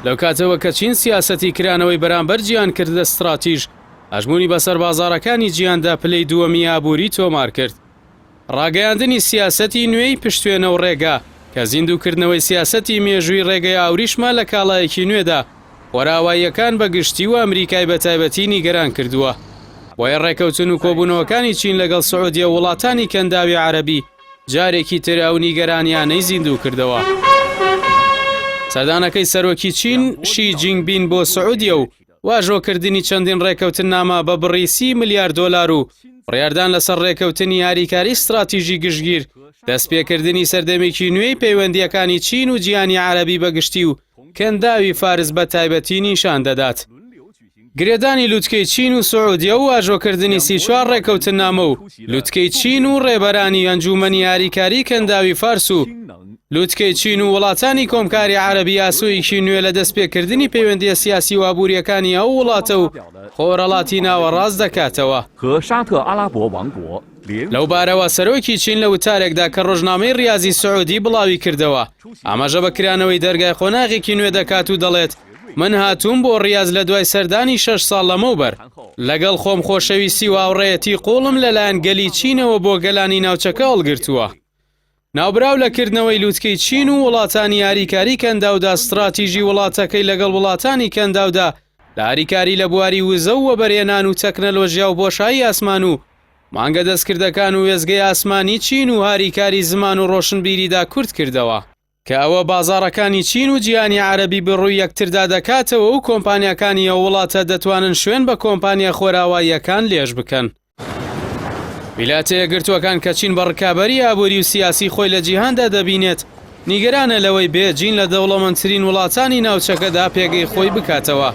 لەو کاتەوە کە چین سیاسەتی کرانەوەی بەرامبەر جیهان کردە ستراتیژ، هەژموونی بەسەر بازاڕەکانی جیهاندا پلەی دووەمی ئابووری تۆمار کرد. ڕاگەیاندنی سیاسەتی نوێی پشتوێنە و ڕێگا، کە زیندووکردنەوەی سیاسەتی مێژووی ڕێگەی ئاوریشمە لە کاڵایەکی نوێدا، خۆرئاواییەکان بە گشتی و ئەمریکای بە تایبەتی نیگەران کردووە. بۆیە ڕێکەوتن و کۆبوونەوەکانی چین لەگەڵ سعودیە و وڵاتانی کەنداوی عەرەبی جارێکی تر ئەو نیگەرانیانەی زیندوو کردەوە. سەردانەکەی سەرۆکی چین شی جینگ بین بۆ سعودیە و واژۆکردنی چەندین ڕێکەوتننامە بە بڕی 30 ملیار دۆلار و بڕیاردان لەسەر ڕێکەوتنی هاریکاری ستراتیژی گشتگیر، دەستپێکردنی سەردەمێکی نوێی پەیوەندییەکانی چین و جیهانی عەرەبی بە گشتی و کەنداوی فارس بە تایبەتی نیشان دەدات. گرێدانی لوتکەی چین و سعودیە و واژۆکردنی 34 ڕێکەوتننامە و لوتکەی چین و ڕێبەرانی ئەنجوومەنی هاریکاری کەنداوی فارس و لوتکەی چین و وڵاتانی کۆمکاری عەرەبی ئاسۆیەکی نوێ لە دەستپێکردنی پەیوەندییە سیاسی و ئابوورییەکانی ئەو وڵاتە و خۆرهەڵاتی ناوەڕاست دەکاتەوە. لەوبارەوە سەرۆکی چین لە وتارێکدا کە ڕۆژنامەی ڕیازی سعودی بڵاویکردەوە، ئاماژە بە کرانەوەی دەرگای قۆناغێکی نوێ دەکات و دەڵێت، من هاتووم بۆ ڕیاز لە دوای سەردانی شەش ساڵ لەمەوبەر. لەگەڵ خۆم خۆشەویستی و هاوڕێیەتی قووڵم لەلایەن گەلی چینەوە بۆ گەلانی ناوچەکە هەڵگرتووە. ناوبراو لە کردنەوەی لوتکەی چین و وڵاتانی هاریکاری کەنداودا ستڕاتیژی وڵاتەکەی لەگەڵ وڵاتانی کەنداودا لە هاریکاری لە بواری وزە و وەبەرهێنان و تەکنەلۆژیا و بۆشایی ئاسمان و مانگە دەستکردەکان و وێستگەی ئاسمانی چین و هاریکاری زمان و ڕۆشنبیریدا کورت کردەوە. کە ئەوە بازاڕەکانی چین و جیهانی عەرەبی بەڕووی یەکتردا دەکاتەوە و کۆمپانیاکانی ئەو وڵاتە دەتوانن شوێن بە کۆمپانیا خۆراواییەکان لێژ بکەن. ویلایەتە یەکگرتووەکان کە چین بە ڕکابەری ئابووری و سیاسی خۆی لە جیهاندا دەبینێت، نیگەرانە لەوەی بێجین لە دەوڵەمەندترین وڵاتانی ناوچەکەدا پێگەی خۆی بکاتەوە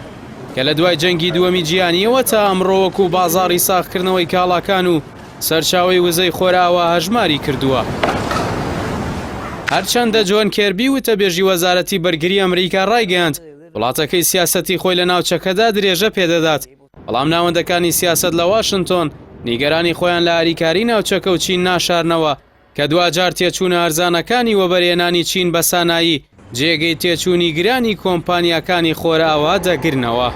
کە لە دوای جەنگی دووەمی جیهانییەوە تا ئەمڕۆ وەکو بازاڕی ساغکردنەوەی کاڵاکان و سەرچاوەی وزەی خۆرئاوا هەژماری کردووە. هەرچەندە جۆن کێربی وتەبێژی وەزارەتی بەرگری ئەمریکا ڕایگەیاند، وڵاتەکەی سیاسەتی خۆی لە ناوچەکەدا درێژە پێدەدات، بەڵام ناوەندەکانی سیاسەت لە واشنتۆن نیگەرانی خۆیان لە هاریکاری ناوچەکە و چین ناشارنەوە کە دواجار تێچوونە هەرزانەکانی وەبەرهێنانی چین بە سانایی جێگەی تێچوونی گرانی کۆمپانیاکانی خۆرئاوا دەگرنەوە.